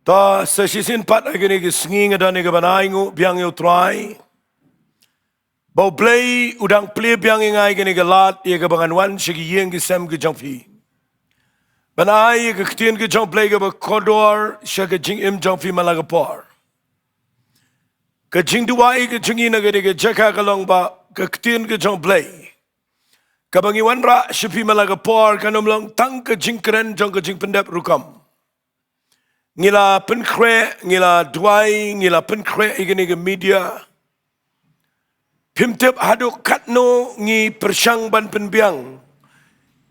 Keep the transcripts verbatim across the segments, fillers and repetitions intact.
Ta sa shisien pat ha kane ka sngi nga don ïa ka ban ai nguh biang ïa U Trai. Ba U Blei u dang plie biang ïa nga ïa kane ka lad ïa ka ba ngan wan sha ki ïing ki sem ki jong phi. Ban ai ïa ka ktien ka jong U Blei ka ba kordor sha ka jingim jong phi man la ka por. Ka jingduwai ka jong ngi na kane ka jaka ka long ba ka ktien ka jong U Blei ka ba ngi wanrah sha phi man la ka por kan ym long tang ka jingkren jong ka jingpyndep rukom. Ngi la pynkhreh, ngi la duwai, ngi la pynkhreh ïa kane ka media. Phim tip haduh katno ngi pyrshang ban pynbiang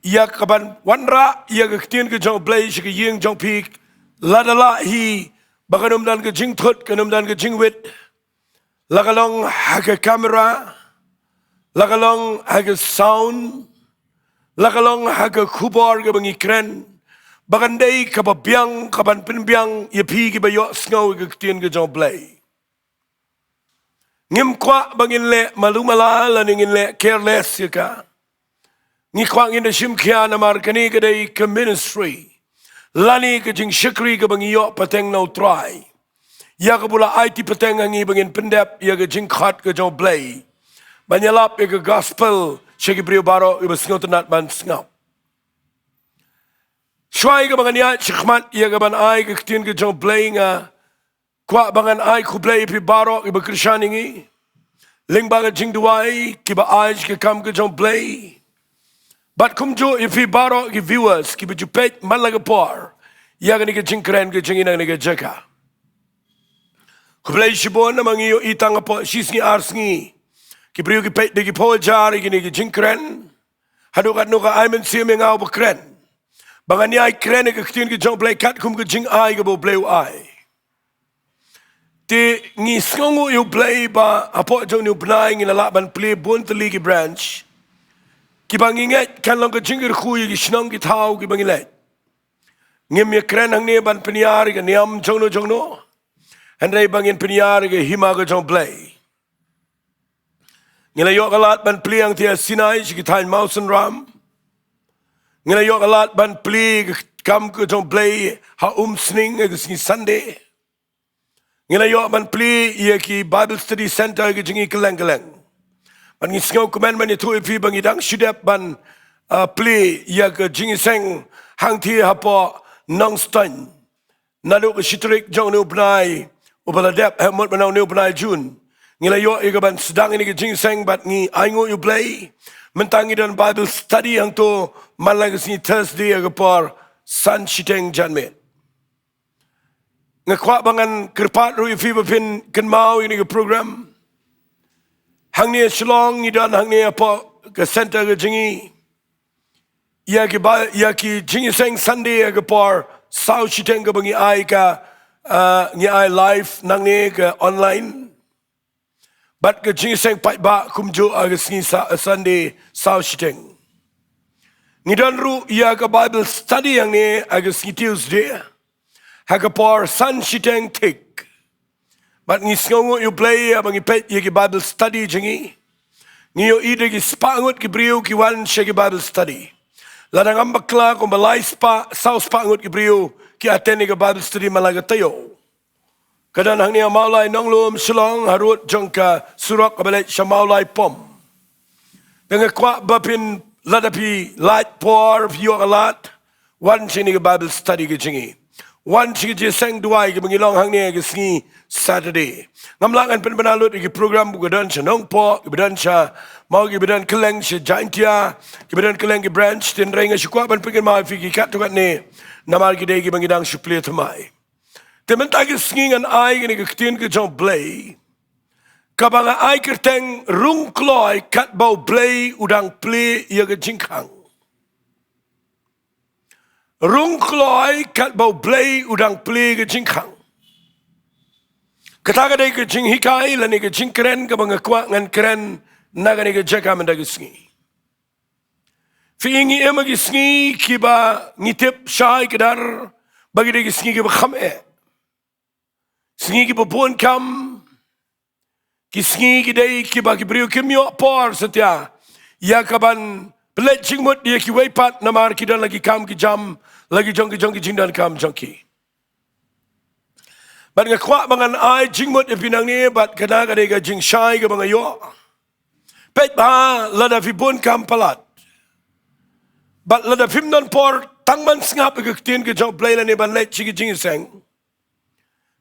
ïa ka ban wanrah ïa ka ktien ka jong U Blei sha ka ïing jong phi. Lada lah hi ba kan ym don ka jingthut, kan ym don ka jingwit. La ka long ha ka kamera, la ka long ha ka sound, la ka long ha ka khubor ka ba ngi kren, ba kan dei ka ba biang, ka ban pynbiang ïa phi ki ba ïohsngew ïa ka ktien ka jong U Blei. Ngim kwah ba ngin leh malu mala lane ngin leh careless ïa ka. Ngi kwah ngin da shim khia namar kane ka dei ka ministry lane ka jingshakri ka ba ngi ïoh pateng na U Trai. Ïa ka ba u la aiti pateng ha ngi ba ngin pyndep ïa ka jingkhot ka jong U Blei, ban ïalap ïa ka gospel sha ki briew baroh ki ba sngewtynnat ban sngap. Shuwa ïa ka ba ngan ïaid shakhmat ïa ka ban ai ka ktien ka jong U Blei, nga kwah ba ngan ai khublei ïa phi baroh ki ba kyrshan ïa ngi lyngba ka jingduwai, ki ba ai sha ka kam ka jong U Blei. Bad kumjuh ïa phi baroh ki viewers ki ba ju peit man la ka por ïa kane ka jingkren ka jong ngi na kane ka jaka. Khublei shibun namar ngi ïohi tang hapoh shi sngi ar sngi ki briew ki peit da ki phew hajar ïa kane ka jingkren. Haduh katno ka ai mynsiem ïa nga u ba kren ba ngan ïai kren ïa ka ktien ka jong U Blei katkum ka jingai ka ba U Blei u ai. Te ngi sngewnguh ïa U Blei ba hapoh jong une u bnai ngi la lah ban plie bun tylli ki branch ki ba ngi ngeit kan long ka jingkyrkhu ïa ki shnong ki thaw ki ba ngi leit. Ngim ïa kren hangne ban pynïar ïa ka niam jongno jongno, hynrei ba ngin pynïar ïa ka hima ka jong U Blei. Ngi la ïoh ka lad ban plie hangtei ha Sinai sha ki thaiñ Mawsynram. Ngi la ïoh ka lad ban plie ka kam ka jong U Blei ha Umsning ha ka sngi Sunday. Ngi la ïoh ban plie ïa ki Bible Study Center ka jong ngi kylleng kylleng. Bad ngi sngewkmen ban ïathuh ïa phi ba ngi dang shu dep ban, ah, plie ïa ka jingïaseng hangtei hapoh Nongstoiñ. Naduh ka shi tarik jong une u bnai u ba la dep, ha mut ba na une u bnai June ngi la ïoh ïa ka ban sdang ïa ka jingïaseng bad ngi ainguh ïa U Blei. Mynta ngi don Bible study hangto man la ka sngi Thursday ha ka por san shiteng janmiet. Nga kwah ba ngan kyrpad ruh ïa phi ba phin kynmaw ïa kane ka program. Hangne ha Shillong ngi don hangne hapoh ka center ka jong ngi ïa ki ba, ïa ki jingïaseng Sunday ha ka por saw shiteng ka ba ngi ai ka, ah, ngi ai live nangne ka online. Bad ka jingïaseng paidbah kumjuh ha ka sngi sa, Sunday saw shiteng. Ngi don ruh ïa ka Bible study hangne ha ka sngi Tuesday ha ka por san shiteng thik. Bad ngi sngewnguh ïa U Blei ïa ba ngi peit ïa ki Bible study jong ngi. Ngi ïohi da ki spah ngut ki briew ki wan sha ki Bible study. Lada ngam bakla kumba lai spah, saw spah ngut ki briew ki attend ïa ka Bible study man la ka taïew. Ka don hangne ha Mawlai Nonglum Shillong, harud jong ka surok ka ba leit sha Mawlai Pom. Te nga kwah ba phin, lada phi lait por, phi ïoh ka lad, wan sha kane ka Bible study ka jong ngi. Wan sha ka jingïaseng duwai ka ba ngi long hangne ha ka sngi Saturday. Ngam lah ngan pynbna lut ïa ki program ba ka don sha Nongpoh, ki ba don sha, mo ki ba don kylleng sha Jaintia, ki ba don kylleng ki branch, hynrei nga shu kwah ban pynkynmaw ïa phi ki katto katne namar ki dei ki ba ngi dang shu plie thymmai. Te mynta ka sngi ngan ai kane ka ktien ka jong U Blei ka ba nga ai kyrteng Rung Kloi katba U Blei u dang plie ïa ka jingkhang. Rung Kloi katba U Blei u dang plie ka jingkhang. Kata ka dei ka jinghikai lane ka jingkren ka ba nga kwah ngan kren na kane ka jaka mynta ka sngi. Phi i, ngi im ha ki sngi ki ba ngi tip shai kdar ba ki dei ki sngi ki ba kham eh. Sngi ki ba bun kam. Ki sngi ki dei ki ba ki briew kim ïoh por satia ïa ka ban pynleit jingmut ïa kiwei pat namar ki don la ki kam ki jam, la ki jong ki jong ki jingdonkam jong ki. Bad nga kwah ba ngan ai jingmut ïa phi nangne, bad kane ka dei ka jingshai kaba nga ïoh. Peit bha, lada phi bun kam palat, bad lada phim don por tang ban sngap ïa ka ktien ka jong U Blei lane ban leit sha ka jingïaseng,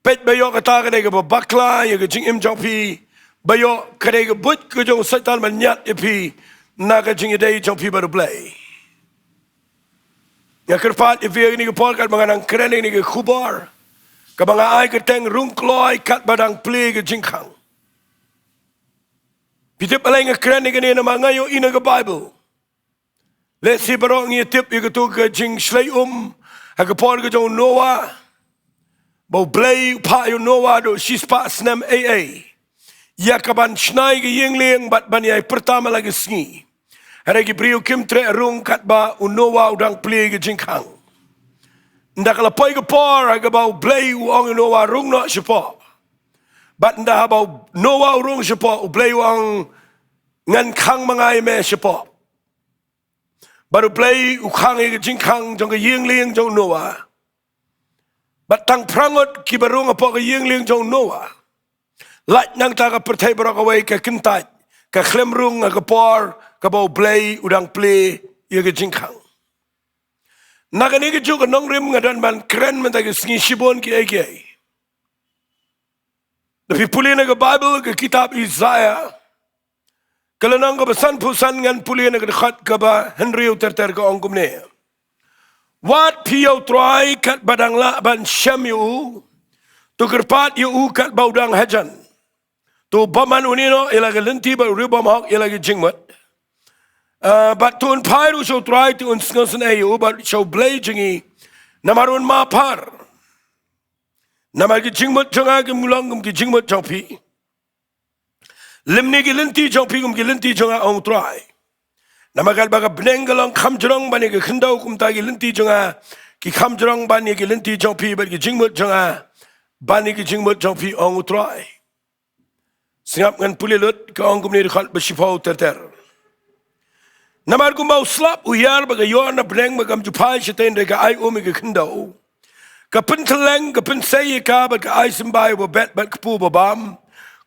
peit ba ïoh kata ka dei kaba bakla ïa ka jingim jong phi, ba ïoh ka dei ka buit ka jong u Soitan ban ñiad ïa phi na ka jingïadei jong phi bad U Blei. Nga kyrpad ïa phi ha kane ka por katba nga nang kren ïa kane ka khubor, kaba nga ai kyrteng Rung Kloi Katba Dang Plie ka Jingkhang. Phi tip balei nga kren ïa kane? Namar nga ïohi na ka Baibl. Lehse baroh ngi tip ïa kato ka jingshlei um ha ka por ka jong u Noah, ba U Blei u phah ïa u Noah haduh shispah snem eiei ïa kaban shna ïa ka ïing lieng bad ban ïai pyrta man la ka sngi. Hynrei ki briew kim treh rung katba u Noah u dang plie ka jingkhang. Ynda ka la poi ka por ha kaba U Blei u ong ïa u Noah rung noh shapoh. Bad ynda haba u Noah u rung shapoh, U Blei u ong, ngan khang ma nga ïa me shapoh. Bad U Blei u khang ïa ka jingkhang jong ka ïing lieng jong u Noah. Bad tang phra ngut kiba rung hapoh ka ïing lieng jong u Noah. Lait nangta ka pyrthei baroh kawei ka kyntait, ka khlem rung ha ka por kaba U Blei u dang plie ïa ka jingkhang. Na kane kajuh ka nongrim nga don ban kren mynta ka sngi shibun kiei kiei. Da phi pule na ka Baibl, ka kitab Isaiah, ka lynnong kaba sanphew san, ngan pule na ka dkhot kaba hynriew ter ter, ka ong kumne: Wad phi ïa U Trai katba dang lah ban shem ïa u, to kyrpad ïa u katba u dang hajan. To bymman une noh ïa la ka lynti bad u riewbymhok ïa la ka jingmut. Ah, bad to un phai ruh sha U Trai, to un sngewsynei ïa u, bad sha U Blei jong ngi, namar un map bha. Namar ki jingmut jong nga kim long kum ki jingmut jong phi, lymne ki lynti jong phi kum ki lynti jong nga, ong U Trai. Namar katba ka bneng ka long kham jrong ban ïa ka khyndew, kumta ki lynti jong nga ki kham jrong ban ïa ki lynti jong phi, bad ki jingmut jong nga ban ïa ki jingmut jong phi, ong U Trai. Sngap, ngan pule lut, ka ong kumne, dkhot ba shiphew ter ter: Namar kumba u slap u hiar bad ka ïor na bneng bad kam ju phai shatei, hynrei ka ai um ïa ka khyndew, ka pyntylleng, ka pynsei ïa ka, bad ka ai symbai ïa uba bet bad kpu uba bam,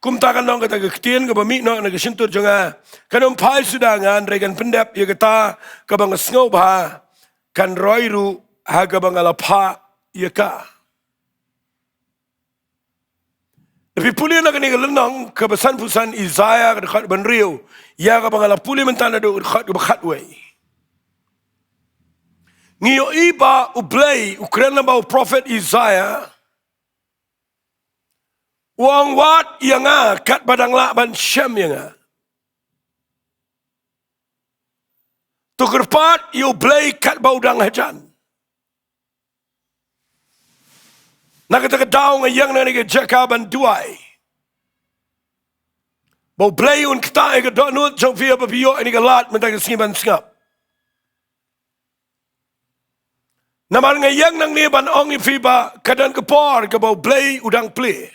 kumta kan long kata ka ktien kaba mih noh na ka shyntur jong nga. Kan ym phai suda ïa nga, hynrei kan pyndep ïa kata kaba nga sngewbha, kan roi ruh ha kaba nga la phah ïa ka. Da phi pule na kane ka lynnong kaba sanphew san Isaiah, ka dkhot ba hynriew, ïa kaba nga la pule mynta naduh ka dkhot kaba khatwei, ngi ïohi ba U Blei u kren lyngba u prophet Isaiah, u ong: Wad ïa nga katba dang lah ban shem ïa nga. To kyrpad ïa U Blei katba u dang hajan. Na kata ka daw nga ïeng na kane ka jaka ban duwai ba U Blei un ktah ïa ka dohnud jong phi, ba phi ïoh ïa kane ka lad mynta ka sngi ban sngap. Namar nga ïeng nangne ban ong ïa phi ba ka don ka por kaba U Blei u dang plie.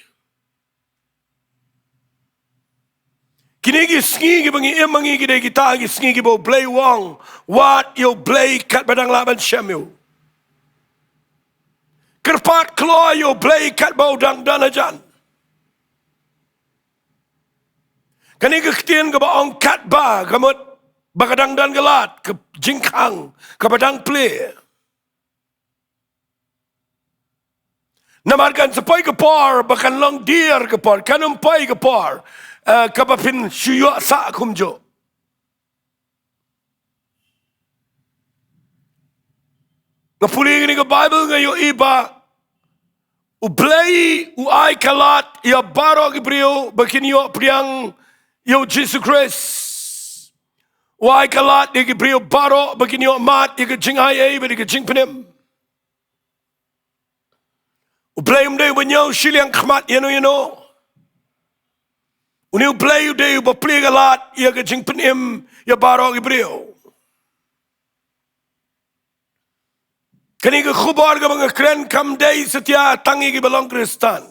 Kine ki sngi kiba ngi im ha ngi ki dei kita ki sngi kiba U Blei u ong: Wad ïa U Blei katba dang lah ban shem ïa u. Kyrpad kloi ïa U Blei katba u dang don hajan. Kane ka ktien kaba ong katba, ka mut ba ka dang don ka lad, ka jingkhang kaba dang plie. Namar kan sa poi ka por ba kan long dier ka por, kan ym poi ka por, eh, kaba phin shu ïoh sah kumjuh. Nga pule ïa kane ka Baibl, nga ïohi ba U Blei u ai ka lad ïa baroh ki briew ba kin ïoh pdiang ïa U Jisu Khrist. U ai ka lad ïa ki briew baroh ba kin ïoh mad ïa ka jingai ei bad ïa ka jingpynim. U Blei um dei uba ñiew shiliang khmat ïano ïano. Une U Blei u dei uba plie ka lad ïa ka jingpynim ïa baroh ki briew. Kane ka khubor kaba nga kren kam dei satia tang ïa kiba long Khristan.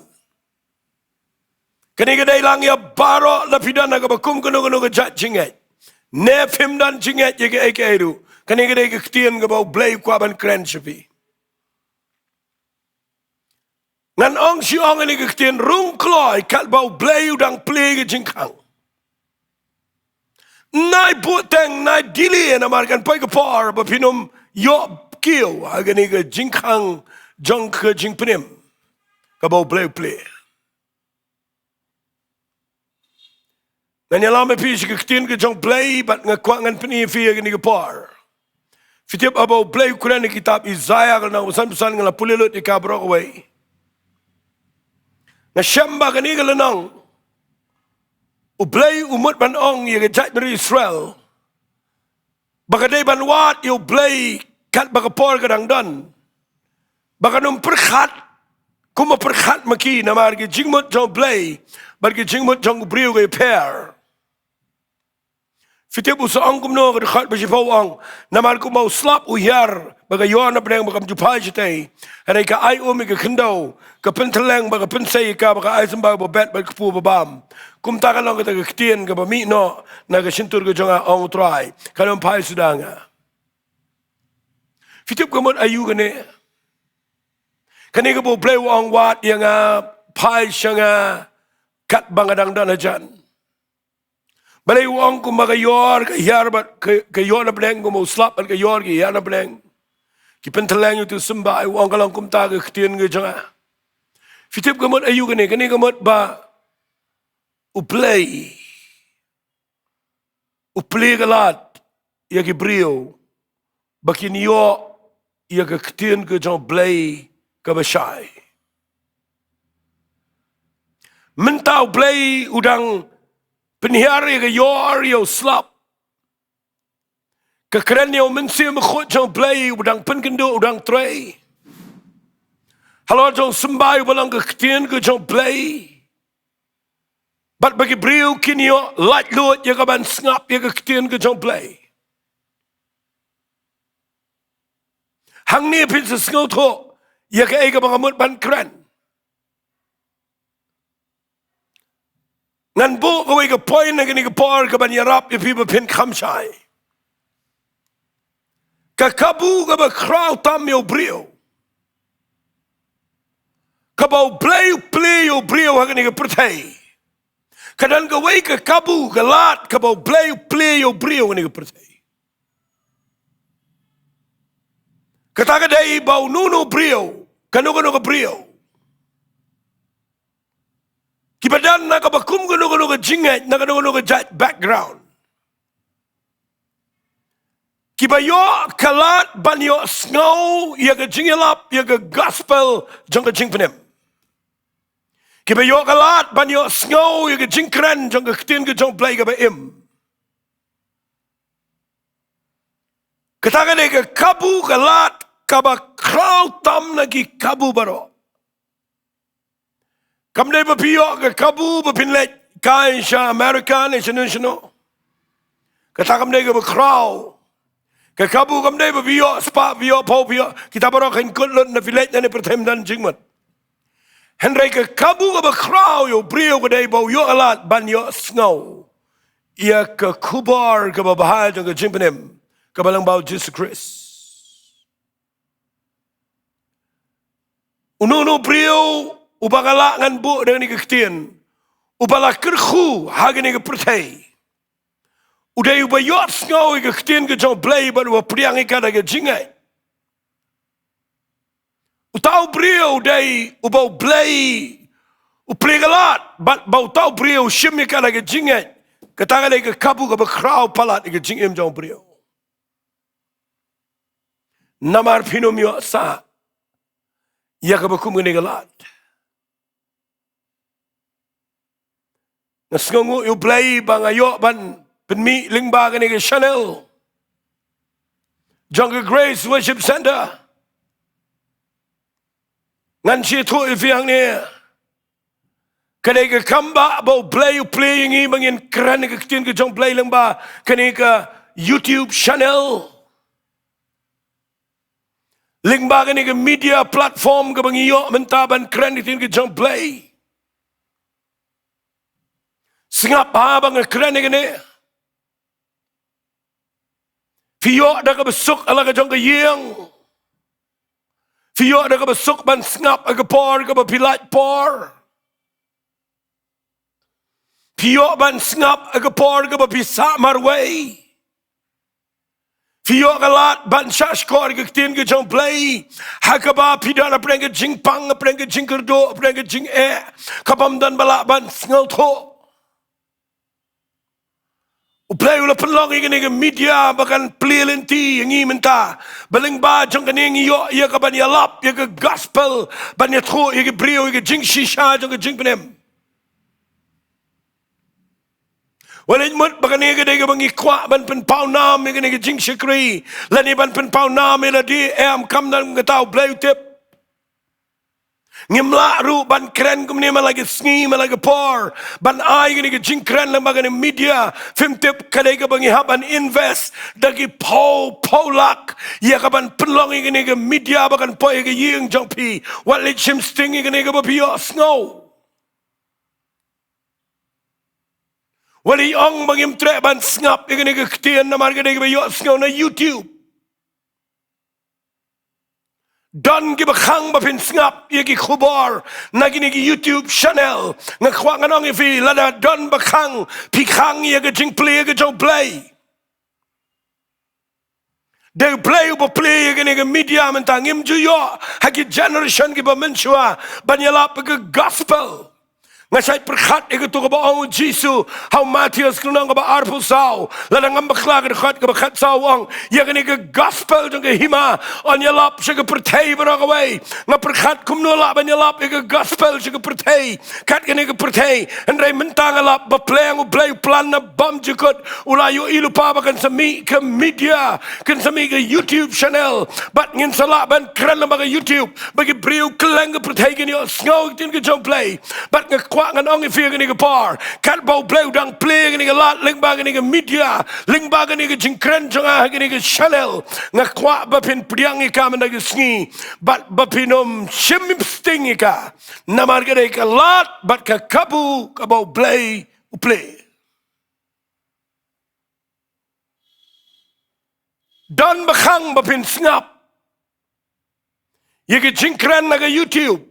Kane ka dei lang ïa baroh, la phi don ha kaba kum kano kano ka jait jingngeit ne phim don jingngeit ïa kaei kaei ruh. Kane ka dei ka ktien kaba U Blei u kwah ban kren sha phi. Ngan ong shi ong ïa kane ka ktien, rung kloi katba U Blei u dang plie ka jingkhang. Nai buhteng, nai dili, namar kan poi ka por ba phin ym ïoh kiew ha kane ka jingkhang jong ka jingpynim kaba U Blei u plie. Ngan ïalam ïa phi sha ka ktien ka jong U Blei bad nga kwah ngan pyni ïa phi ha kane ka por. Phi tip haba U Blei u kren ha kitab Isaiah ka lynnong ba san phew san, nga la pule lut ïa ka baroh kawei. Nga shem ba kane ka lynnong U Blei u mut ban ong ïa ka jaitbynriew Israel ba ka dei ban wad ïa U Blei katba ka por ka dang don, ba kan ym pyrkhat kumba pyrkhat ma ki, namar ka jingmut jong U Blei bad ka jingmut jong u briew ka ïapher. Phi tip u sa ong kumno? Ka dkhot ba shiphew ong, namar kumba u slap u hiar bad ka ïoh na pdeng bad kam ju phai shatei, hynrei ka ai um ïa ka khyndew, ka pyntylleng bad ka pynsei ïa ka, bad ka ai symbai uba bet bad ka kpu uba bam. Kumta kan long kata ka ktien kaba mih noh na ka shyntur ka jong nga, ong U Trai, kan ym phai suda ha nga. Phi tip ka mut aïu kane? Kane kaba U Blei u ong wad ïa nga, phai sha nga katba nga dang don hajan. Balei u ong kumba ka ïor ka hiar bad ka, ka ïoh na pdeng, kumba u slap bad ka ïor ka hiar na pdeng, ki pyntylleng ïa uto u symbai? U ong ka long kumta ka ktien ka jong nga. Phi tip ka mut aïu kane? Kane ka mut ba U Blei u plie ka lad ïa ki briew ba kin ïoh ïa ka ktien ka jong U Blei kaba shai. Mynta U Blei u dang pynhiar ïa ka ïor, ïa u slap. Ka kren ïa U Mynsiem Bakhuid jong U Blei uba dang pynkynduh, u dang trei halor jong u symbai uba long ka ktien ka jong U Blei, bad ba ki briew kin ïoh laitluid ïa ka ban sngap ïa ka ktien ka jong U Blei. Hangne phin sa sngewthuh ïa kaei kaba nga mut ban kren. Ngan buh kawei ka point ha kane ka por kaban ïarap ïa phi ba phin kham shai. Ka kabu kaba khraw tam ïa u briew, kaba U Blei u plie ïa u briew ha kane ka pyrthei. Ka don kawei ka kabu, ka lad kaba U Blei u plie ïa u briew ha kane ka pyrthei. Kata ka dei ba uno uno u briew, kano kano ka briew, kiba don na kaba kum kano kano ka jingngeit, na kano kano ka jait background, kiba ïoh ka lad ban ïohsngew ïa ka jingïalap ïa ka gospel jong ka jingpynim, kiba ïoh ka lad ban ïohsngew ïa ka jingkren jong ka ktien ka jong U Blei kaba im. Kata ka dei ka kabu, ka lad kaba khraw tam na ki kabu baroh. Kam dei ba phi ïoh ka kabu ba phin leit kai sha America ne shano shano. Kata kam dei kaba khraw. Ka kabu kam dei ba phi ïoh spah, phi ïoh phew, phi ïoh, kita baroh kan kut lut na phi leit na ne pyrthei ym don jingmut. Hynrei ka kabu kaba khraw ïa u briew ka dei ba u ïoh ka lad ban ïohsngew ïa ka khubor kaba bha jong ka jingpynim kaba lyngba U Jisu Khrist. Uno uno u briew uba nga lah ngan buh da kane ka ktien, uba la kyrkhu ha kane ka pyrthei, u dei uba ïohsngew ïa ka ktien ka jong U Blei bad uba pdiang ïa ka da ka jingngeit. Uta u briew u dei uba U Blei u plie ka lad bad ba uta u briew u shim ïa ka da ka jingngeit. Kata ka dei ka kabu kaba khraw palat ïa ka jingim jong u briew. Namar phin ym ïoh sah ïa kaba kum kane ka lad. Nga sngewnguh ïa U Blei ba nga ïoh ban pynmih lyngba kane ka channel jong ka Grace Worship Centre. Ngan shu ïathuh ïa phi hangne, ka dei ka kam ba, ba U Blei u plie ïa ngi ba ngin kren ka ktien ka jong U Blei lyngba kane ka YouTube channel, lyngba kane ka media platform kaba ngi ïoh mynta ban kren ka ktien ka jong U Blei. Sngap ha ba nga kren ïa kane. Phi ïoh da kaba suk ha la ka jong ka ïing. Phi ïoh da kaba suk ban sngap ha ka por kaba phi lait por? Phi ïoh ban sngap ha ka por kaba phi sah marwei? Phi ïoh ka lad ban shahshkor ïa ka ktien ka jong U Blei ha kaba phi don hapdeng ka jingpang, hapdeng ka jingkyrduh, hapdeng ka jingeh, kaba ym don ba lah ban sngewthuh? U Blei u la pynlong ïa kane ka media ba kan plie lynti ïa ngi mynta, ba lyngba jong kane ngi ïoh ïa ka ban ïalap ïa ka gospel, ban ïathuh ïa ki briew ïa ka jingshisha jong ka jingpynim. Wat leit mut ba kane ka dei kaba ngi kwah ban pynpaw nam ïa kane ka jingshakri, lane ban pynpaw nam ïa lade, em, kam don kata, U Blei u tip. Ngim lah ruh ban kren kumne man la ka sngi man la ka por, ban ai kane ka jingkren lyngba kane media. Phim tip ka dei kaba ngi hap ban invest da ki phew phew lak ïa ka ban pynlong ïa kane ka media ba kan poi ha ka ïing jong phi. Wat leit shim sting ïa kane kaba phi ïohsngew. Wat leit ong ba ngim treh ban sngap ïa kane ka ktien namar ka dei kaba ïohsngew na YouTube. Don kiba khang ba phin sngap ïa ki khubor na kine ki YouTube channel. Nga kwah ngan ong ïa phi, lada don ba khang, phi khang ïa ka jingplie ka jong U Blei. Dei U Blei uba plie ïa kane ka media mynta. Ngim ju ïoh ha ki generation kiba mynshuwa ban ïalap ïa ka gospel. Nga shait pyrkhat ïa kato kaba ong u Jisu ha u Mathaios ka lynnong kaba arphew saw, lada ngam bakla ka dkhot kaba khatsaw, u ong, ïa kane ka gospel jong ka hima yn ïalap sha ka pyrthei baroh kawei. Nga pyrkhat kumno lah ban ïalap ïa ka gospel sha ka pyrthei, kat kane ka pyrthei. Hynrei mynta nga lap ba pleng U Blei u plan na bymjukut. U la ïohi lypa ba kan sa mih ka media, kan sa mih ka YouTube channel, bad ngin sa lah ban kren lyngba ka YouTube ba ki briew kylleng ka pyrthei kin ïohsngew ïa ka ktien ka jong U Blei. Bad nga kwah ngan ong ïa phi ha kane ka por, katba U Blei u dang plie ïa kane ka lad lyngba kane ka media, lyngba kane ka jingkren jong nga ha kane ka channel, nga kwah ba phin pdiang ïa ka mynta ka sngi, bad ba phin ym shim sting ïa ka, namar ka dei ka lad bad ka kabu kaba U Blei u plie. Don ba khang ba phin sngap ïa ka jingkren na ka YouTube.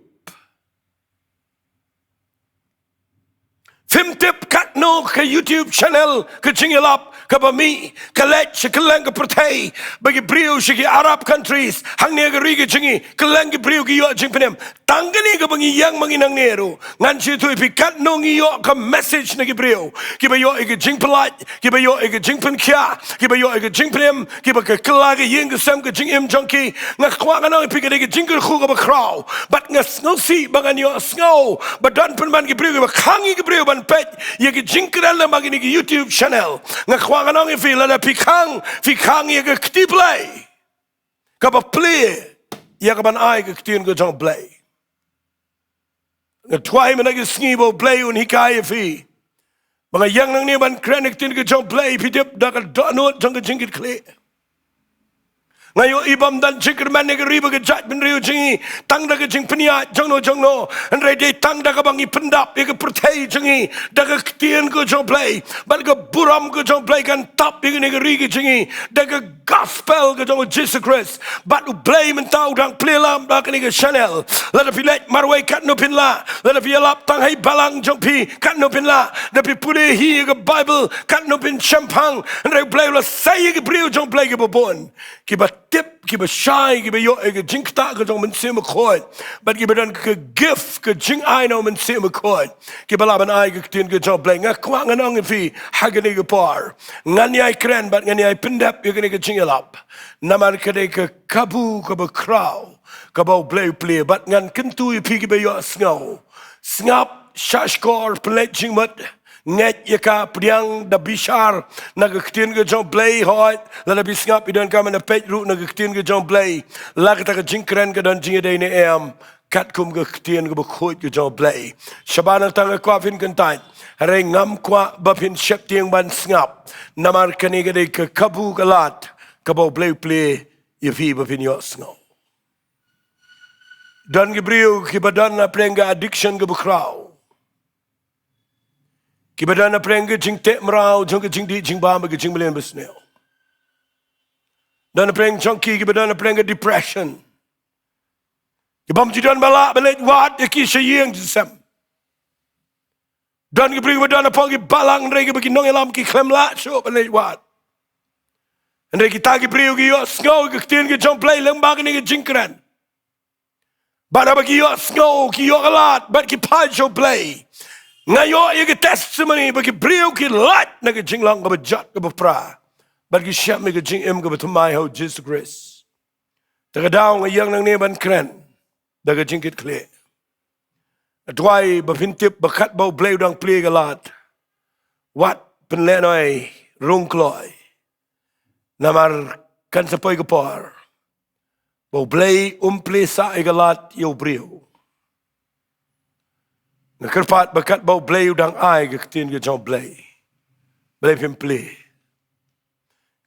Phim tip katno ka YouTube channel ka jingïalap kaba mih ka leit sha kylleng ka pyrthei, ba ki briew sha ki Arab countries, hangne ha ka ri ka jong ngi, kylleng ki briew ki ïoh jingpynim. Tang kane kaba ngi ïeng ma ngi nangne ruh. Ngan shu ïathuh ïa phi katno ngi ïoh ka message na ki briew kiba ïoh ïa ka jingpyllait, kiba ïoh ïa ka jingpynkhiah, kiba ïoh ïa ka jingpynim, kiba kylla ka ïing ka sem ka jingim jong ki. Nga kwah ngan ong ïa phi ka dei ka jingkyrkhu kaba khraw. Bad nga sngewsih ba ngan ïohsngew ba don pynban ki briew kiba khang ïa ki briew ban peit ïa ka jingkren lyngba kine ki YouTube channel. Nga kwah ngan ong ïa phi, lada phi khang, phi khang ïa ka kti Blei kaba plie ïa ka ban ai ka ktien ka jong U Blei. Nga duwai mynta ka sngi ba U Blei un hikai ïa phi. Ba nga ïeng nangne ban kren ïa ka ktien ka jong U Blei, phi tip, da ka dohnud jong ka jingkitkhlieh. Nga ïohi ba ym don jingkyrmen ha ka ri bad ka jaitbynriew jong ngi tang da ka jingpynïaid jongno jongno. Hynrei dei tang da kaba ngi pyndap ïa ka pyrthei jong ngi da ka ktien ka jong U Blei, bad ka burom ka jong U Blei kan tap ïa kane ka ri ka jong ngi da ka gospel ka jong U Jisu Khrist. Bad U Blei mynta u dang plie lyngba kane ka channel. Lada phi leit marwei katno phin lah, lada phi ïalap tang ha i balang jong phi katno phin lah, lada phi pule hi ïa ka Baibl katno phin shemphang, hynrei U Blei u la sei ïa ki briew jong U Blei kiba bun, kiba tip, kiba shai, kiba ïoh ïa ka jingktah ka jong U Mynsiem Bakhuid, bad kiba don ka gift ka jingai na U Mynsiem Bakhuid, kiba lah ban ai ka ktien ka jong U Blei. Nga kwah ngan ong ïa phi ha kane ka por, ngan ïai kren bad ngan ïai pyndep ïa kane ka jingïalap, namar ka dei ka kabu kaba khraw kaba U Blei u plie. Bad ngan kyntu ïa phi kiba ïohsngew, sngap, shahshkor, pynleit jingmut, ngeit ïa ka, pdiang da bishar na ka ktien ka jong U Blei. Hooid, lada phi sngap, phi donkam ban peit ruh na ka ktien ka jong U Blei. La kata ka jingkren ka don jingïadei ne em katkum ka ktien kaba khuid ka jong U Blei? Shabar nangta nga kwah phin kyntait, hynrei ngam kwah ba phin sheptieng ban sngap, namar kane ka dei ka kabu ka lad kaba U Blei u plie ïa phi ba phin ïohsngew. Don ki briew kiba don hapdeng ka addiction kaba khraw, kiba don hapdeng ka jingteh mraw jong ka jingdih jingbam bad ka jingmlien basniew. Don hapdeng jong ki kiba don hapdeng ka depression. Ki bym ju don ba lah ban leit wad ïa ki sha ïing jingsem. Don ki briew ba don hapoh ki balang, hynrei kiba ki nongïalam ki khlem lah shuh ban leit wad. Hynrei kita ki briew ki ïohsngew ïa ka ktien ka jong U Blei lyngba kane ka jingkren. Bad haba ki ïohsngew, ki ïoh ka lad, bad ki phai sha U Blei. Nga ïoh ïa ka testimony ba ki briew ki lait na ka jinglong kaba jot kaba pra, bad ki shem ïa ka jingim kaba thymmai ha U Jisu Khrist. Te ka daw nga ïeng nangne ban kren da ka jingkitkhlieh. Nga duwai ba phin tip ba katba U Blei u dang plie ïa ka lad, wat pynlehnoh, rung kloi. Namar kan sa poi ka por ba U Blei um plie sah ïa ka lad ïa u briew. Nga kyrpad ba katba U Blei u dang ai ka ktien ka jong U Blei, Blei phin plie.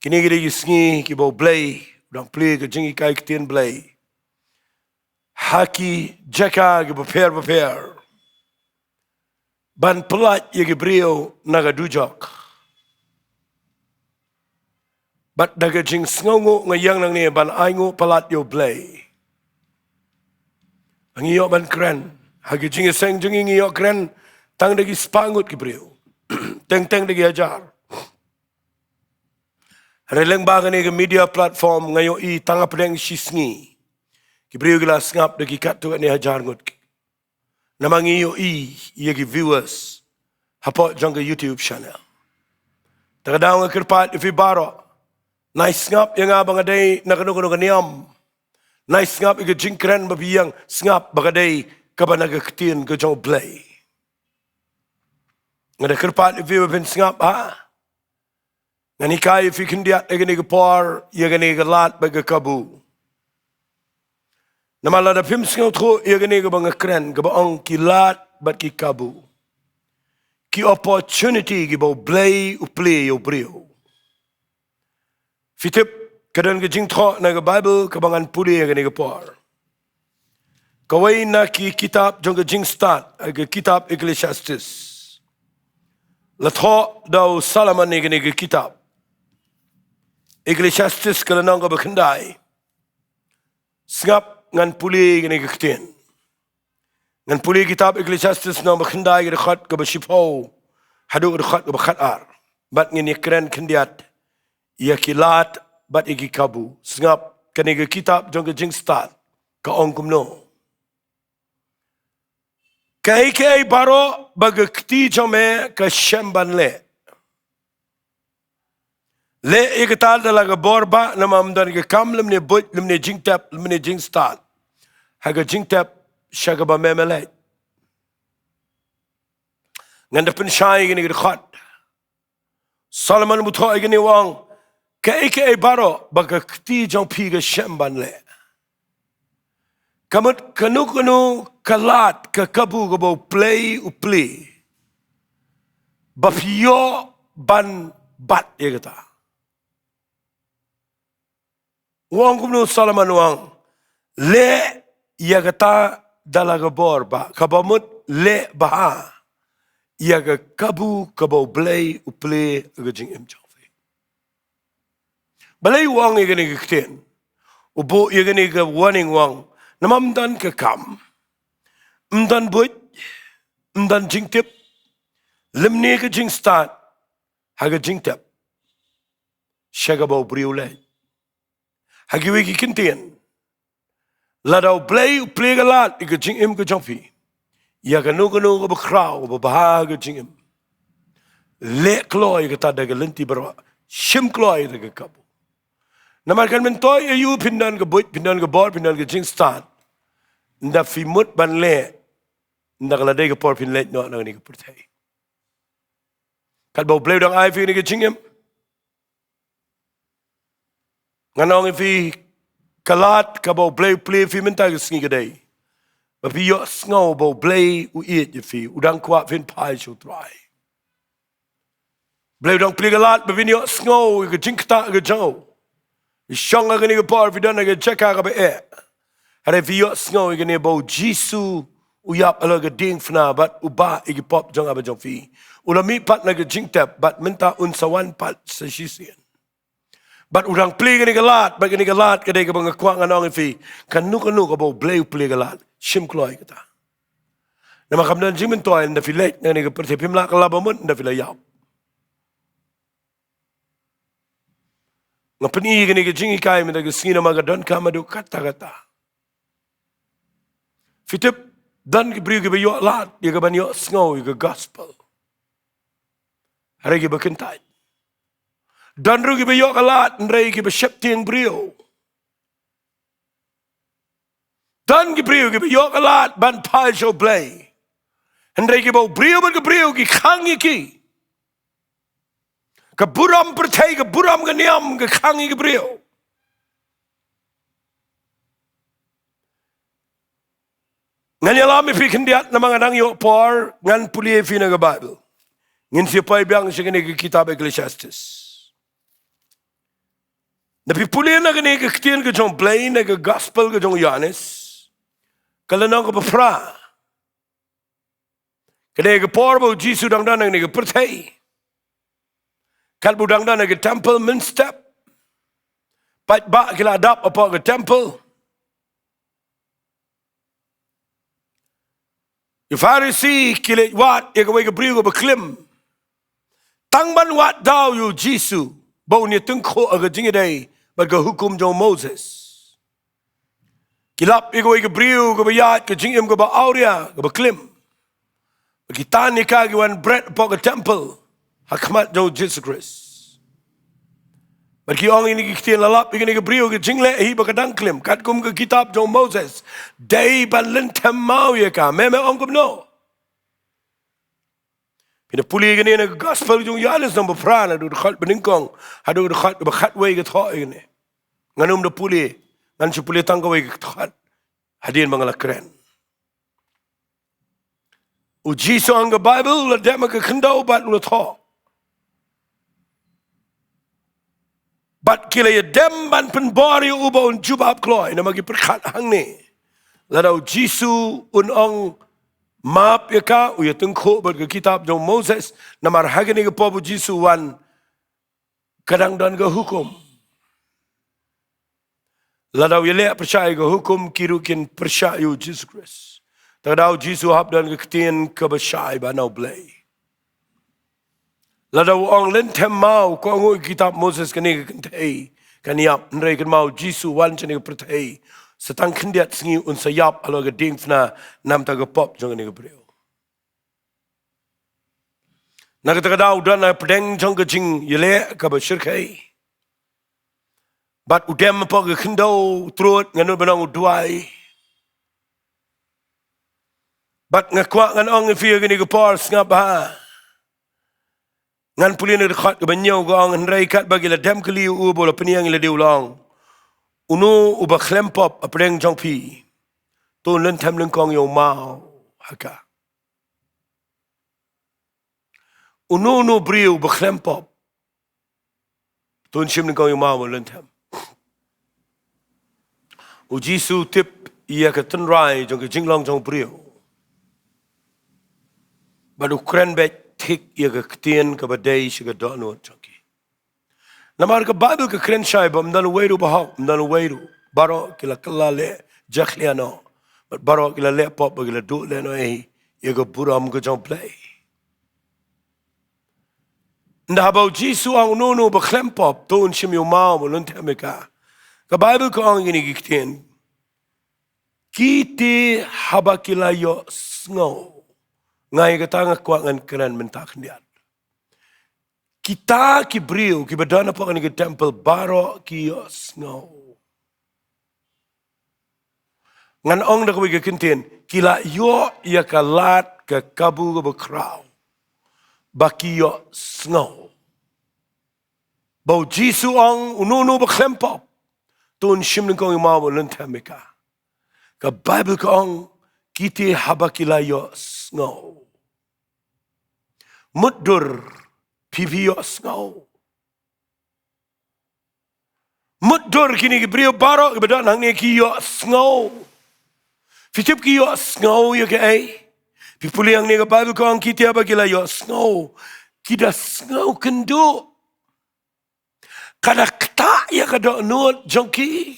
Kine ki dei ki sngi kiba U Blei u dang plie ka jinghikai ktien Blei ha ki jaka kiba pher bapher, ban pyllait ïa ki briew na ka dujok. Bad da ka jingsngewnguh nga ïeng nangne ban ainguh palat ïa U Blei. Ngi ïoh ban kren ha ka jingïaseng jong ngi, ngi ïoh kren tang da ki spah ngut ki briew, teng teng da ki hajar. Hynrei lyngba kane ka media platform nga ïohi tang hapdeng shi sngi ki briew ki la sngap da ki katto katne hajar ngut. Namar ngi ïohi ïa ki viewers hapoh jong ka YouTube channel. Te ka daw nga kyrpad ïa phi baroh, nai sngap ïa nga ba nga dei na kano kano ka niam. Nai sngap ïa ka jingkren ba phi ïeng sngap ba ka dei kaba na ka ktien ka jong U Blei. Nga da kyrpad ïa phi ba phin sngap ha. Ngan hikai ïa phi khyndiat ha kane ka por ïa kane ka lad bad ka kabu. Namar lada phim sngewthuh ïa kane kaba nga kren kaba ong ki lad bad ki kabu, ki opportunity kiba U Blei u plie ïa u briew. Phi tip, ka don ka jingthoh na ka Baibl kaba ngan pule ha kane ka por. Kawei na ki kitab jong ka jingstad, eh, ka kitab Ecclesiastes. La thoh da u Solomon ïa kane ka kitab. Ecclesiastes ka lynnong kaba khyndai. Sngap ngan pule kane ka ktien. Ngan pule kitab Ecclesiastes lynnong ba khyndai, ka dkhot kaba shiphew haduh ka dkhot kaba khatar. Bad ngin ïakren khyndiat ïa ki lad bad ïa ki kabu. Sngap, kane ka kitab jong ka jingstad ka ong kumno. Kaei kaei baroh ba ka kti jong me ka shem ban leh, leh ïa kata da la ka bor bah, namar ym don ka kam lymne buit lymne jingtep lymne jingstad ha ka jingtep sha kaba me me leit. Ngan da pynshai ïa kane ka dkhot. Solomon u thoh ïa kane, u ong, kaei kaei baroh ba ka kti jong phi ka shem ban leh. Ka mut kano kano ka lad ka kabu kaba U Blei u plie, ba phi ïoh ban bat ïa kata. U ong kumno Solomon, u ong, leh ïa kata da la ka bor bah, kaba mut leh bha ïa ka kabu kaba U Blei u plie ha ka jingim jong phi. Balei u ong ïa kane ka ktien? U buh ïa kane ka warning, u ong, namar ym don ka kam, ym don buit, ym don jingtip lymne ka jingstad ha ka jingtep sha kaba u briew u leit. Ha kiwei ki kyntien, lada U Blei u plie ka lad ïa ka jingim ka jong phi, ïa kano kano kaba khraw kaba bha ha ka jingim, leh kloi ïa kata da ka lynti baroh, shim kloi ïa ka kabu. Namar kan myntoi aïu phin don ka buit, phin don ka bor, phin don ka jingstad, ynda phi mut ban leh, ynda ka la dei ka por phin leit noh na kane ka pyrthei. Katba U Blei u dang ai phi kane ka jingim, ngan ong ïa phi, ka lad kaba U Blei u plie ïa phi mynta ka sngi ka dei ba phi ïohsngew ba U Blei u ïeit ïa phi, u dang kwah phin phai sha U Trai. U Blei u dang plie ka lad ba phin ïohsngew ïa ka jingktah ka jong u. Shong ha kane ka por phi don ha ka jaka kaba eh, hynrei phi ïohsngew ïa kane ba U Jisu u ïap halor ka diengphna bad u bah ïa ki pop jong nga bad jong phi. U la mih pat na ka jingtep bad mynta un sa wan pat sa shisien. Bad u dang plie kane ka lad, bad kane ka lad ka dei kaba nga kwah ngan ong ïa phi. Kano kano kaba U Blei u plie ka lad, shim kloi kata. Namar kam don jingmyntoi, ynda phi leit na kane ka pyrthei phim lah kylla ba mut ynda phi la ïap. Nga pyni kane ka jinghikai mynta ka sngi namar ka donkam haduh katta katta. Phi tip, don ki briew kiba ïoh lad ïa ka ban ïohsngew ïa ka gospel, hynrei kiba kyntait. Don ruh kiba ïoh ka lad hynrei kiba sheptieng briew. Don ki briew kiba ïoh ka lad ban phai sha U Blei, hynrei kiba u briew bad ka briew ki khang ïa ki. Ka burom pyrthei, ka burom ka niam ka khang ïa ki briew. Ngan ïalam ïa phi khyndiat namar nga dang ïoh por, ngan pule ïa phi na ka Baibl. Ngin sa poi biang sha kane ka kitab Ecclesiastes. Ynda phi pule na kane ka ktien ka jong U Blei na ka gospel ka jong u Ïoannis, ka lynnong kaba phra, ka dei ka por ba u Jisu dang don ha kane ka pyrthei. Katba u dang don ha ka temple mynstep, paidbah ki la dap hapoh ka temple. Ki Pharisi ki leit wad ïa kawei ka briew kaba klim, tang ban wad daw ïa u Jisu ba un ïatyngkhuh ha ka jingïadei bad ka hukum jong u Moses. Ki lap ïa kawei ka briew kaba ïaid ka jingim kaba awria, kaba klim. Bad ki tan ïa ka, ki wan bret hapoh ka temple ha khmat jong u Jisu Khrist. Bad ki ong ïa kine ki ktien, la lap ïa kane ka briew ka jingleh hi ba ka dang klim, katkum ka kitab jong u Moses, dei ban lynthem maw ïa ka. Me, me ong kumno? Phin da pule ïa kane na ka gospel jong u Ïoannis lynnong ba phra, na ka dkhot ba nyngkong haduh ka dkhot ba khatwei, ka thoh ïa kane. Ngan ym da pule, ngan shu pule tang kawei ka dkhot hadien ba nga la kren. U Jisu, ong ka Baibl, u la dem ha ka khyndew bad u la thoh. Bad ki la ïa dem ban pynbor ïa u ba un jubab kloi, namar ki pyrkhat hangne, lada u Jisu un ong map ïa ka, u ïatyngkhuh bad ka kitab jong u Moses, namar ha kane ka por ba u Jisu u wan, ka dang don ka hukum. Lada u ïaleh pyrshah ïa ka hukum, ki ruh kin pyrshah ïa u Jisu Khrist. Te lada u Jisu u hap don ka ktien kaba shai ba na U Blei. Lada u ong lynthem maw, ka ong ha ka kitab Moses kane ka kynthei kan ïap, hynrei kynmaw u Jisu u wan sha kane ka pyrthei, sa tang khyndiat sngi un sa ïap halor ka diengphna namar ka pop jong kane ka briew. Na kata ka daw u don hapdeng jong ka jingïaleh kaba shyrkhei. Bad u dem hapoh ka khyndew, u trud, ngan ym ban ong u duwai. Bad nga kwah ngan ong ïa phi ha kane ka por, sngap bha. Ngan pule na ka dkhot kaba hynñiew, ka ong, hynrei katba ki la dem kylli ïa u ba u la pynïeng ïa lade, u la ong, uno uba khlem pop hapdeng jong phi, to un lynthem nyngkong ïa u maw ha ka. Uno uno briew ba khlem pop, to un shim nyngkong ïa u maw ba lynthem. U Jisu u tip ïa ka tynrai jong ka jinglong jong u briew. Bad u kren beit thik ïa ka ktien kaba dei sha ka dohnud jong ki. Namar ka Baibl ka kren shai ba ym don uwei ruh ba hok, ym don uwei ruh. Baroh ki la kylla leh jakhlia noh. Bad baroh ki la leh pop bad ki la duh lehnohei ïa ka burom ka jong U Blei. Ynda haba u Jisu u ong uno uno ba khlem pop, to un shim ïa u maw ba lynthem ïa ka, ka Baibl ka ong ïa kine ki ktien. Ki te haba ki la ïohsngew. Nga ïa kata nga kwah ngan kren mynta khyndiat. Kita ki briew kiba don hapoh kane ka temple baroh ki ïohsngew. Ngan ong da kawei ka kyntien, ki la ïoh ïa ka lad ka kabu kaba khraw ba ki ïohsngew ba u Jisu u ong uno uno ba khlem pop, to un shim nyngkong ïa u maw ba lynthem ïa ka. Ka Baibl ka ong, ki te haba ki la ïohsngew. Mutdur phi phi ïohsngew. Mutdur kine ki briew baroh kiba don hangne ki ïohsngew. Phi tip ki ïohsngew ïa kaei? Phi pule hangne ka Baibl ka ong ki te haba ki la ïohsngew, ki da sngew kynduh. Ka da ktah ïa ka dohnud jong ki.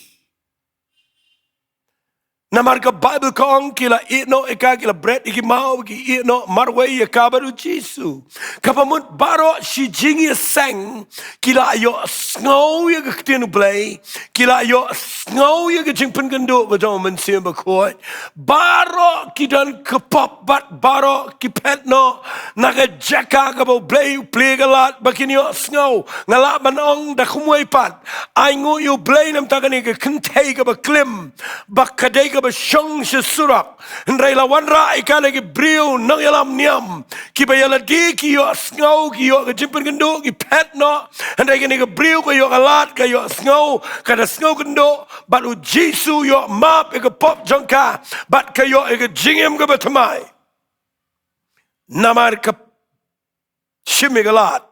Namar ka Baibl ka ong ki la ïeh noh ïa ka, ki la bret ïa ki maw, ki ïeh noh marwei ïa ka bad u Jisu. Kaba mut baroh shi jingïaseng ki la ïohsngew ïa ka ktien U Blei, ki la ïohsngew ïa ka jingpynkynduh ka jong U Mynsiem Bakhuid. Baroh ki don ka pop bad baroh ki phet noh na ka jaka kaba U Blei u plie ka lad ba kin ïohsngew. Nga lah ban ong da kumwei pat, ai nguh ïa U Blei namar kane ka kynthei kaba klim, ba ka dei kaba shong sha surok. Hynrei la wanrah ïa ka da ki briew nongïalam niam kiba ïalade, ki ïohsngew, ki ïoh ka jingpynkynduh, ki phet noh. Hynrei kane ka briew ka ïoh ka lad, ka ïohsngew, ka da sngewkynduh, bad u Jisu u ïoh map ïa ka pop jong ka, bad ka ïoh ïa ka jingim kaba thymmai. Namar ka shim ïa ka lad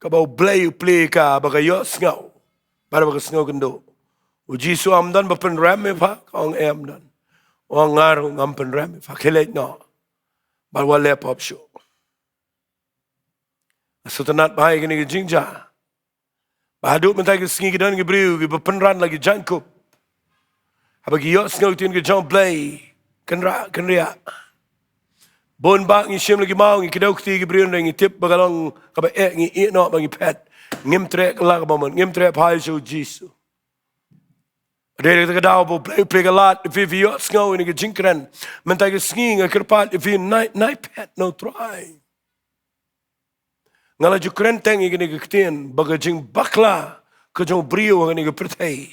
kaba U Blei u plie ïa ka ba ka ïohsngew bad ba ka sngewkynduh. U Jisu, ym don ba pynrem ïa pha? Ka ong, em, ym don. U ong, nga ruh ngam pynrem ïa pha, khie leit noh bad wat leh pop shuh. Sngewtynnad bha ïa kane ka jingjia. Ba haduh mynta ka sngi ki don ki briew kiba pynran la ki jaiñkup haba ki ïohsngew ktien ka jong U Blei. Kynrah, kynriah. Bun bah ngi shim la ki maw, ngi kdew kti ki briew, ngi tip ba ka long kaba eh, ngi ïeh noh ba ngi phet. Ngim treh kylla kaba mut, ngim treh phai sha U Jisu. Dei da kata ka daw ba U Blei u plie ka lad ïa phi, phi ïohsngew ïa kane ka jingkren. Mynta ka sngi nga kyrpad ïa phi, nai, nai phet na U Trai. Nga la ju kren teng ïa kane ka ktien ba ka jingbakla ka jong u briew ha kane ka pyrthei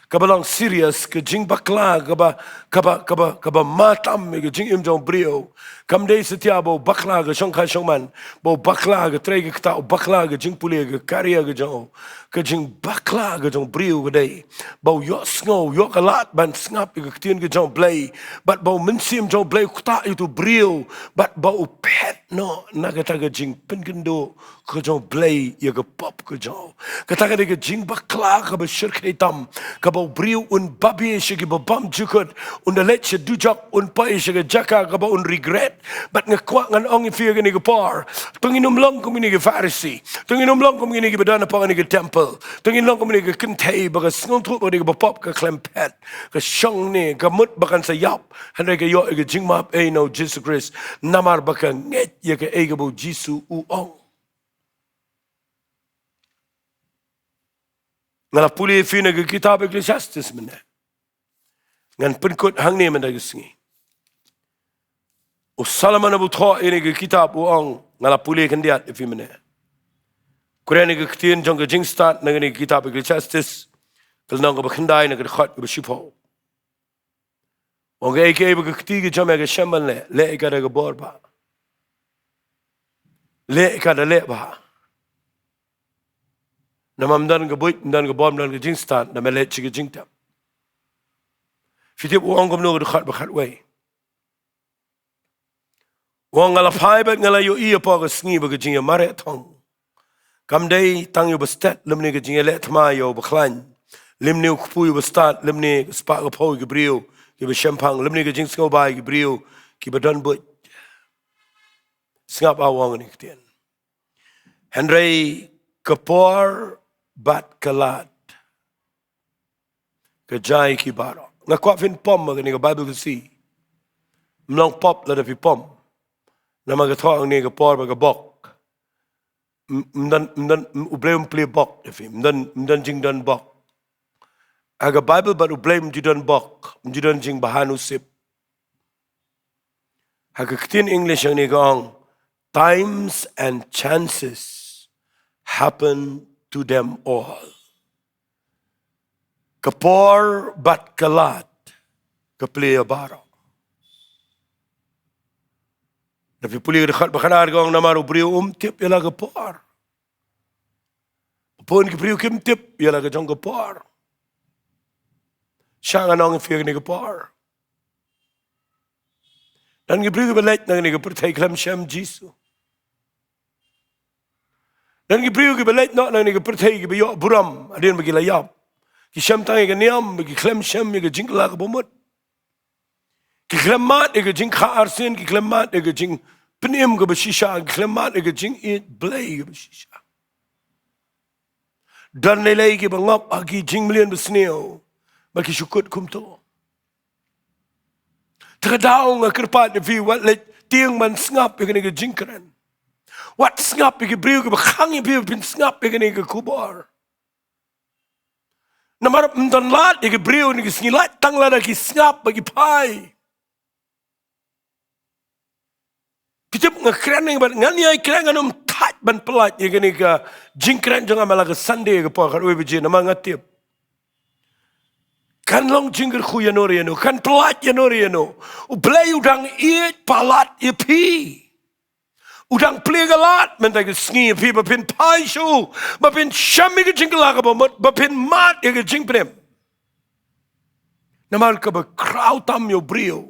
kaba long serious, ka jingbakla kaba, kaba, kaba, kaba matam ïa ka jingim jong u briew. Kam dei satia ba u bakla ka shongkha shongman, ba u bakla ka trei ka ktah, u bakla ka jingpule, ka career ka jong u. Ka jingbakla ka jong u briew ka dei ba u ïohsngew, u ïoh ka lad ban sngap ïa ka ktien ka jong U Blei, bad ba u Mynsiem jong U Blei u ktah ïa utu u briew, bad ba u phet noh na kata ka jingpynkynduh ka jong U Blei ïa ka pop ka jong u. Kata ka dei ka jingbakla kaba shyrkhei tam, kaba u briew un babe sha kiba bymjukut, un da leit sha dujok, un poi sha ka jaka kaba un regret. Bad nga kwah ngan ong ïa phi ha kane ka por, to ngin ym long kum kine ki Pharisi, to ngin ym long kum kine kiba don hapoh kane ka temple, to ngin long kum kine ki kynthei ba ka sngewthuh ba ka dei kaba pop, ka khlem phet, ka shong ne ka mut ba kan sa ïap, hynrei ka ïoh ïa ka jingmap ei na U Jisu Khrist, namar ba ka ngeit ïa kaei kaba U Jisu u ong. Nga la pule ïa phi na ka kitab Ecclesiastes mynne. Ngan pynkut hangne mynta ka sngi. U Solomon uba thoh ïa kane ka kitab u ong, nga la pule khyndiat ïa phi mynne. Kren ïa ka ktien jong ka jingstad na kane ka kitab Ecclesiastes, ka lynnong kaba khyndai na ka dkhot kaba shiphew. U ong, kaei kaei ba ka kti ka jong me ka shem ban leh, leh ïa ka da ka bor bah. Leh ïa ka da leh bah. Namar ym don ka buit, ym don ka bor, ym don ka jingstad, namar leh sha ka jingtep. Phi tip u ong kumno ka dkhot ba khatwei? U ong, nga la phai bad nga la ïohi hapoh ka sngi ba ka jingïamareh thong kam dei tang ïa uba stet, lymne ka jingïaleh thma ïa uba khlaiñ, lymne u kpu ïa uba stad, lymne ka spah ka phew ïa ki briew kiba shemphang, lymne ka jingsngewbha ïa ki briew kiba don buit. Sngap ha u ong kane ka ktien. Hynrei ka por bad ka lad ka jia ïa ki baroh. Nga kwah phin pom ha kane ka Bible Thursday. Ym long pop lada phi pom. Namar ka thoh hangne ka por bad ka bok. Ym, ym don, ym don, ym, U Blei um plie bok ïa phi. Ym don, ym don jingdon bok. Ha ka Bible bad U Blei ym ju don bok, ym ju don jingbha nusip. Ha ka ktien English hangne ka ong, times and chances happen to them all. Ka por bad ka lad ka plie ïa baroh. Da phi pule ka dkhot ba khatar ka ong, namar u briew um tip ïa la ka por. Bun ki briew kim tip ïa la ka jong ka por. Sha ngan ong ïa phi kane ka por. Don ki briew kiba leit na kane ka pyrthei khlem shem Jisu. Don ki briew kiba leit noh na kane ka pyrthei kiba ïoh burom hadien ba ki la ïap. Ki shem tang ïa ka niam, ba ki khlem shem ïa ka jingkylla kaba mut. Ki khlem mad ïa ka jingkha arsien, ki khlem mad ïa ka jingpynim kaba shisha, ki khlem mad ïa ka jingïeit Blei kaba shisha. Don lei lei kiba ngop ha ki jingmlien basniew ba ki shu kut kumto. Te ka daw nga kyrpad ïa phi, wat leit tieng ban sngap ïa kane ka jingkren. Wat sngap ïa ki briew kiba khang ïa phi ba phin sngap ïa kane ka khubor. Namar ym don lad ïa ki briew ha kine ki sngi, lait tang lada ki sngap bad ki phai. Phi tip, nga kren ïa nga bad ngan ïai kren, ngan ym thait ban pyllait ïa kane ka jingkren jong nga man la ka Sunday ka por khatwei baje, namar nga tip kan long jingkyrkhu ïano re ïano, kan pyllait ïano re ïano. U Blei u dang ïeit palat ïa phi. U dang plie ka lad mynta ka sngi ïa phi ba phin phai sha u, ba phin shem ïa ka jingkylla kaba mut, ba phin mad ïa ka jingpynim. Namar kaba khraw tam ïa u briew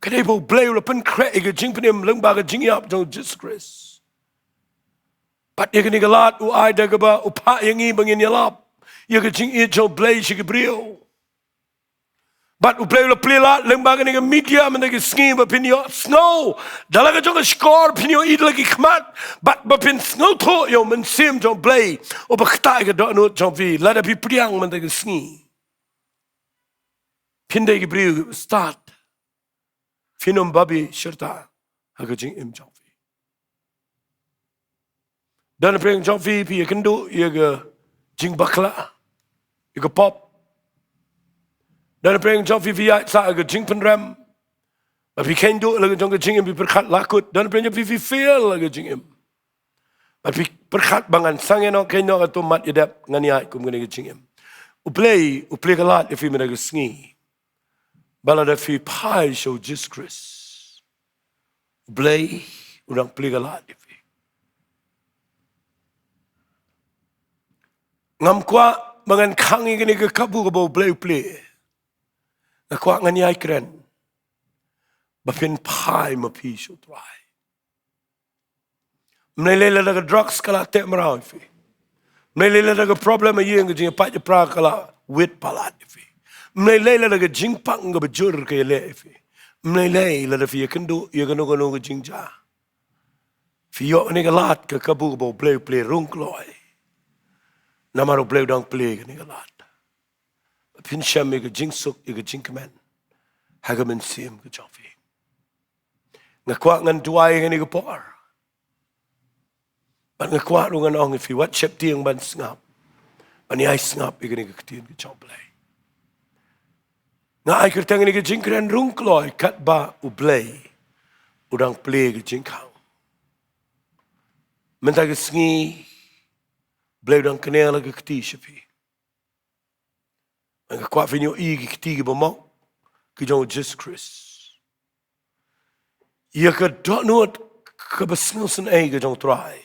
ka dei ba U Blei u la pynkhreh ïa ka jingpynim lyngba ka jingïap jong U Jisu Khrist. Bad ïa kane ka lad u ai da kaba u phah ïa ngi ba ngin ïalap ïa ka jingïeit jong U Blei sha ki briew. Bad U Blei u la plie lad lyngba kane ka media mynta ka sngi ba phin ïohsngew da la ka jong ka shkor, phin ïohi da la ki khmat, bad ba phin sngewthuh ïa U Mynsiem jong U Blei uba ktah ïa ka dohnud jong phi. Lada phi pdiang mynta ka sngi, phin dei ki briew stad, phin ym babe shirta ha ka jingim jong phi. Don pyrshah jong phi, phi ïakynduh ïa ka jingbakla, ïa ka pop. Don pyrshah jong phi, phi ïaid sah ïa ka jingpynrem. Ba phi kheiñ duh la ka jong ka jingim, phi pyrkhat la kut. Don pyrshah jong phi, phi fail la ka jingim. Ba phi pyrkhat ba ngan sangeh noh, kheiñ noh, hato mat ïa dep ngan ïaid kum kane ka jingim. U Blei u plie ka lad ïa phi mynta ka sngi ba lada phi phai sha U Jisu Khrist, U Blei u dang plie ka lad ïa phi. Ngam kwah ba ngan khang ïa kane ka kabu kaba U Blei u plie. Nga kwah ngan ïai kren ba phin phai ma phi sha U Trai. Ym lei lei lada ka drugs ka la teh mraw ïa phi. Ym lei lei lada ka problem ha ïing, ka jingïapait ïapra ka la wit palat ïa phi. Ym lei lei lada ka jingpang kaba jur ka ïaleh ïa phi. Ym lei lei lada phi ïakynduh ïa kano kano ka jingjia. Phi ïoh kane ka lad, ka kabu kaba U Blei u plie, rung kloi. Namar U Blei u dang plie kane ka lad. Phin shem ïa ka jingsuk, ïa ka jingkmen ha ka mynsiem ka jong phi. Nga kwah ngan duwai ïa kane ka por. Bad nga kwah ruh ngan ong ïa phi, wat sheptieng ban sngap, ban ïai sngap ïa kane ka ktien ka jong U Blei. Nga ai kyrteng ïa kane ka jingkren, rung kloi katba U Blei u dang plie ka jingkhang. Mynta ka sngi U Blei u dang knieh la ka kti sha phi. Nga kwah phin ïohi ki kti kiba mok ki jong U Jisu Khrist. Ïa ka dohnud kaba sngewsynei ka jong U Trai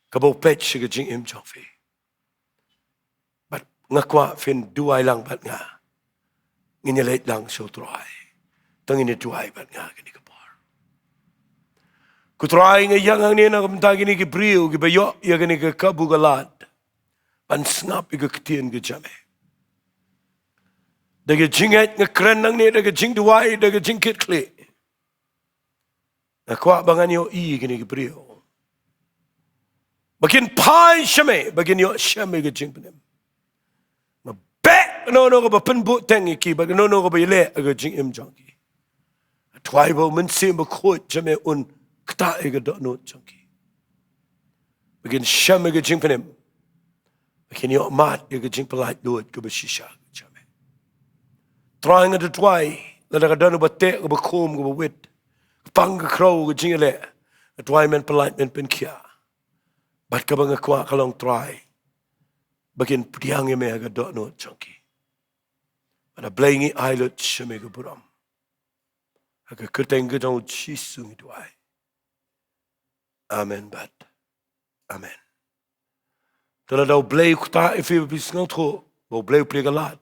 kaba u peit sha ka jingim jong phi. Bad nga kwah phin duwai lang bad nga. Ngin ïaleit lang sha U Trai. To ngin ïa duwai bad nga kane ka por. Ko Trai, nga ïeng hangne na ka bynta kine ki briew kiba ïoh ïa kane ka kabu ka lad ban sngap ïa ka ktien ka jong me. Da ka jingngeit nga kren nangne, da ka jingduwai, da ka jingkitkhlieh. Nga kwah ba ngan ïohi ïa kine ki briew ba kin phai sha me, ba kin ïoh shem ïa ka jingpynim. Nga beh kano kano kaba pynbuhteng ïa ki, bad kano kano kaba ïaleh ïa ka jingim jong ki. Nga duwai ba U Mynsiem Bakhuid jong me un ktah ïa ka dohnud jong ki. Ba kin shem ïa ka jingpynim. Ba kin ïoh mad ïa ka jingpyllait luid kaba shisha ka jong me. Trai, nga duwai lada ka don uba teh, kaba khum, kaba wit, ka pang ka khrew ka jingïaleh, nga duwai men pyllait, men pynkhiah. Bad kaba nga kwah ka long, Trai, ba kin pdiang ïa me ha ka dohnud jong ki. Bad A Blei, ngi ai lut sha me ka burom. Ha ka kyrteng ka jong U Jisu ngi duwai. Amen bad amen. Te lada U Blei u ktah ïa phi ba phi sngewthuh ba U Blei u plie ka lad,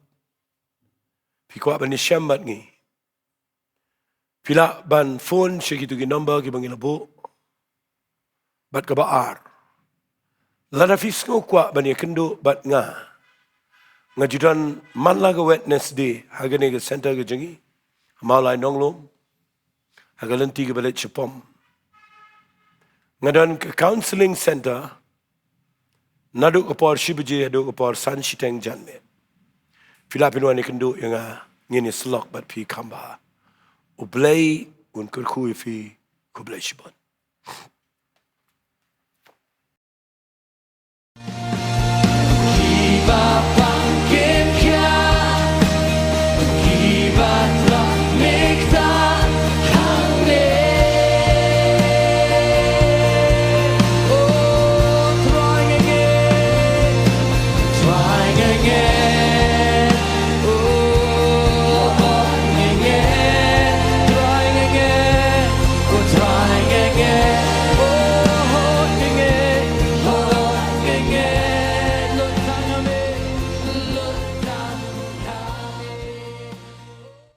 phi kwah ban ïashem bad ngi, phi lah ban phone sha kito ki number kiba ngi la buh. Bad kaba ar, lada phi sngew kwah ban ïakynduh bad nga, nga ju don man la ka Wednesday ha kane ka center ka jong ngi ha Mawlai Nonglum, ha ka lynti kaba leit shapom. Nga don ka counseling center Naduh ka por shi baje haduh ka por san shiteng janmiet, phi lah phin wan ïakynduh ïa nga, ngin ïasyllok bad phi kham bha. U Blei un kyrkhu ïa phi. Khublei shibun.